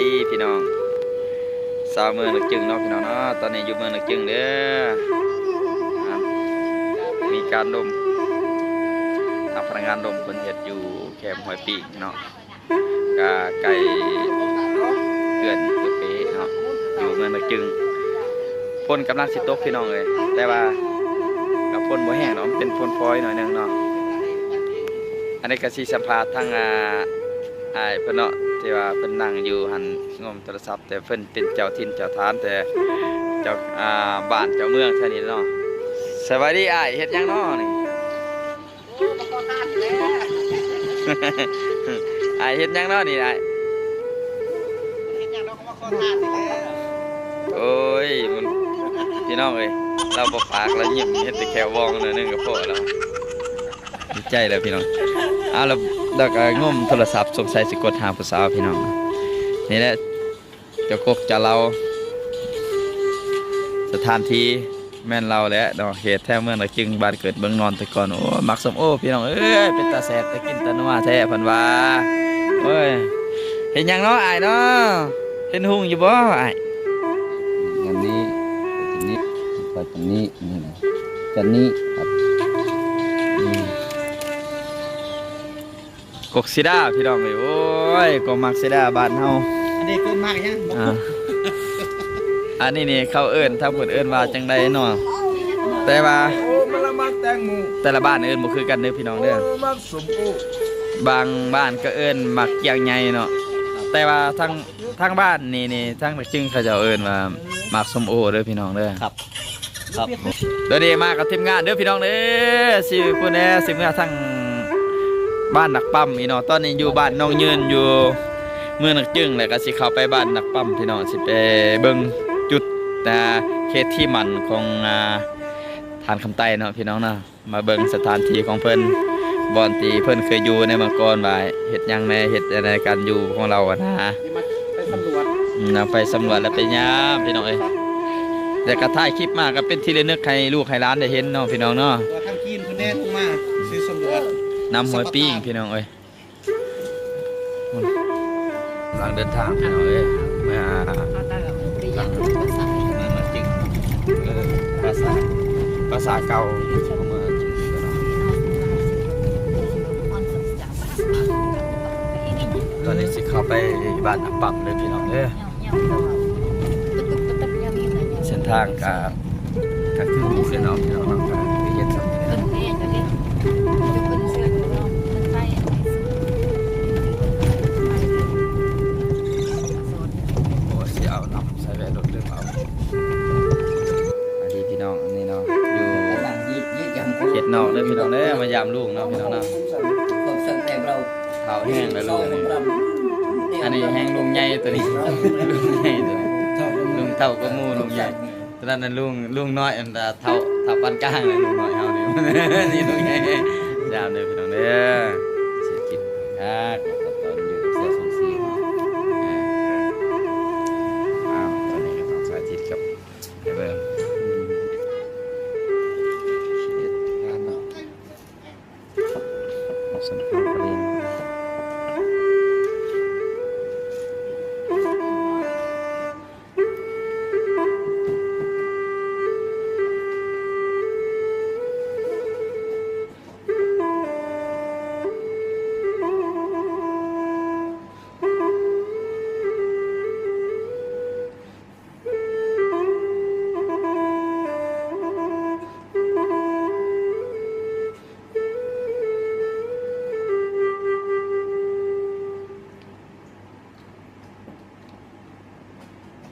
ດີພີ່ນ້ອງ ຊາວເມືອງນາຈຶງເນາະພີ່ນ້ອງເນາະ. ຕອນນີ້ຢູ່ເມືອງນາຈຶງເດີ ອ່າ ມີການລົມ ເອົາພະນັກງານລົມເພິ່ນເຮັດຢູ່ແຄມຫ້ວຍປີກເນາະ ກະໃກ້ເຮືອນຕົວເປເນາະ ຢູ່ເມືອງນາຈຶງ. ຝົນກຳລັງຊິຕົກພີ່ນ້ອງເອີຍ ແຕ່ວ່າກະຝົນບໍ່ແຮງເນາະ ມັນເປັນຝົນຟອຍໜ້ອຍໜຶ່ງເນາະ. ອັນນີ້ກະຊິສຳພາດທາງ ອ່າ ອ້າຍເພິ່ນເນາະ ທີ່ວ່າເພິ່ນນັ່ງຢູ່ຫັ້ນ ງົມໂທລະສັບ ແຕ່ເພິ່ນເປັນເຈົ້າຖິ່ນເຈົ້າຖານ ແຕ່ເຈົ້າ ອ່າ ບ້ານເຈົ້າເມືອງແຖວນີ້ເນາະ. ສະບາຍດີອ້າຍ ເຮັດຫຍັງເນາະນີ້? ອ້າຍເຮັດຫຍັງເນາະນີ້ອ້າຍ? ໂອ້ຍ ມັນ ພີ່ນ້ອງເອີຍ ລາວບໍ່ປາກ ລາວຍິ້ມ ເຮັດແຕ່ແຂ້ວວອງໜ້ອຍໜຶ່ງກະພໍແລ້ວ. ດີໃຈແລ້ວພີ່ນ້ອງ. ອ້າວ ແລ້ວ ແລ້ວກະງົມໂທລະສັບ ສົງໄສຊິກົດຫາຜູ້ສາວພີ່ນ້ອງ. ນີ້ແຫຼະ ເຈົ້າກົກເຈົ້າເຫຼົ່າ ສະຖານທີ່ແມ່ນລາວແຫຼະເນາະ ເຂດແຖວເມືອງນາຈຶງ ບ້ານເກີດເມືອງນອນແຕ່ກ່ອນ. ໂອ້ ໝາກສົ້ມໂອພີ່ນ້ອງເອີຍ ເປັນຕາແຊບ ຕາກິນຕານົວແທ້ເພິ່ນວ່າ. ໂອ້ຍ ເຮັດຫຍັງເນາະອ້າຍເນາະ? ເຫັນຫຸ່ງຢູ່ບໍ່ອ້າຍ? ອັນນີ້ ອັນນີ້ ກໍອັນນີ້ ນີ້ນະ ອັນນີ້ຄັບ ອືມ ກົກເສດາພີ່ນ້ອງເອີຍ. ໂອ້ຍ ກົກໝາກເສດາບ້ານເຮົາ. ອັນນີ້ຄືໝາກຫຍັງ? ອ່າ ອັນນີ້ນີ້ເຂົາເອີ້ນ ທາງເພິ່ນເອີ້ນວ່າຈັ່ງໃດເນາະ? ແຕ່ວ່າ ໂອ້ ມັນລະໝາກແຕງໂມ. ແຕ່ລະບ້ານເອີ້ນບໍ່ຄືກັນເດີພີ່ນ້ອງເດີ. ໝາກສົ້ມໂອ. ບາງບ້ານກໍເອີ້ນໝາກກ້ຽງໃຫຍ່ເນາະ ແຕ່ວ່າທາງ ທາງບ້ານນີ້ນີ້ ທາງນາຈຶງເຂົາເຈົ້າເອີ້ນວ່າໝາກສົ້ມໂອເດີພີ່ນ້ອງເດີ. ຄັບ ຄັບ ດຽວນີ້ມາກັບທີມງານເດີພີ່ນ້ອງເດີ ຊິພຸ້ນແດ່ ຊິເມືອທາງບ້ານນາກປ້ຳອີກເນາະ. ຕອນນີ້ຢູ່ບ້ານໜອງຍືນ ຢູ່ເມືອງນາກຈຶງ ແລ້ວກໍຊິເຂົ້າໄປບ້ານນາກປ້ຳພີ່ນ້ອງ ຊິໄປເບິ່ງຈຸດ ອ່າ ເຂດທີ່ໝັ້ນຂອງ ອ່າ ທ່ານຄຳໄຕເນາະພີ່ນ້ອງເນາະ. ມາເບິ່ງສະຖານທີ່ຂອງເພິ່ນ ບ່ອນທີ່ເພິ່ນເຄີຍຢູ່ໃນເມື່ອກ່ອນ ວ່າເຮັດຫຍັງແດ່ ເຮັດແນວໃດການຢູ່ຂອງລາວຫັ້ນນະ. ໄປສຳຫຼວດ ອືມ ໄປສຳຫຼວດ ແລ້ວໄປຍາມພີ່ນ້ອງເອີຍ. ແລ້ວກະຖ່າຍຄລິບມາກະເປັນທີ່ລະນຶກໃຫ້ລູກໃຫ້ຫຼານໄດ້ເຫັນເນາະພີ່ນ້ອງເນາະ. ວ່າທາງຈີນເພິ່ນແນະລົງມາຊິສຳຫຼວດ ນຳຫ້ວຍປີງພີ່ນ້ອງເອີຍ. ກຳລັງເດີນທາງພີ່ນ້ອງເອີຍ ເມືອ ເມືອນາກຈຶງ ເອີ ປາສາດ ປາສາດເກົ່າ ເມືອນາກຈຶງ. ຕອນນີ້ຊິເຂົ້າໄປບ້ານນາກປ້ຳເດີພີ່ນ້ອງເດີ. ເສັ້ນທາງກະກະຄືໝູ່ເດີເນາະ ພີ່ນ້ອງເນາະ ກະເຮັດຊ່ຳນີ້ແຫຼະ. ໂອ້ ຊິເອົານຳໃສ່ແວ່ລົດເດີເອົາ. ອັນນີ້ພີ່ນ້ອງ ອັນນີ້ເນາະ ຢູ່ເຂດນອກເດີພີ່ນ້ອງເດີ ມາຢາມລຸງເນາະພີ່ນ້ອງເນາະ. ເຖົ້າແຮງແລ້ວລຸງນີ້ ອັນນີ້ແຮງລຸງໃຫຍ່ໂຕນີ້ ລຸງໃຫຍ່ໂຕນີ້ ລຸງເຖົ້າກວ່າໝູ່ ລຸງໃຫຍ່. ຕອນນັ້ນນະລຸງ ລຸງນ້ອຍ ອັນ ເຖົ້າ ເຖົ້າປານກາງນະ ລຸງນ້ອຍເຮົານີ້ ນີ້ລຸງໃຫຍ່. ຍາມເດີພີ່ນ້ອງເດີ ເສດກິນຄັກ ຕອນຢູ່ກັບເສືອສົງສີເນາະ. ເອີ ອ້າວ ຕອນນີ້ກໍຕ້ອງສາທິດກັບ ໃຫ້ເບິ່ງ ເຂດງານເນາະ. ສວນເຂົາກໍລ້ຽງ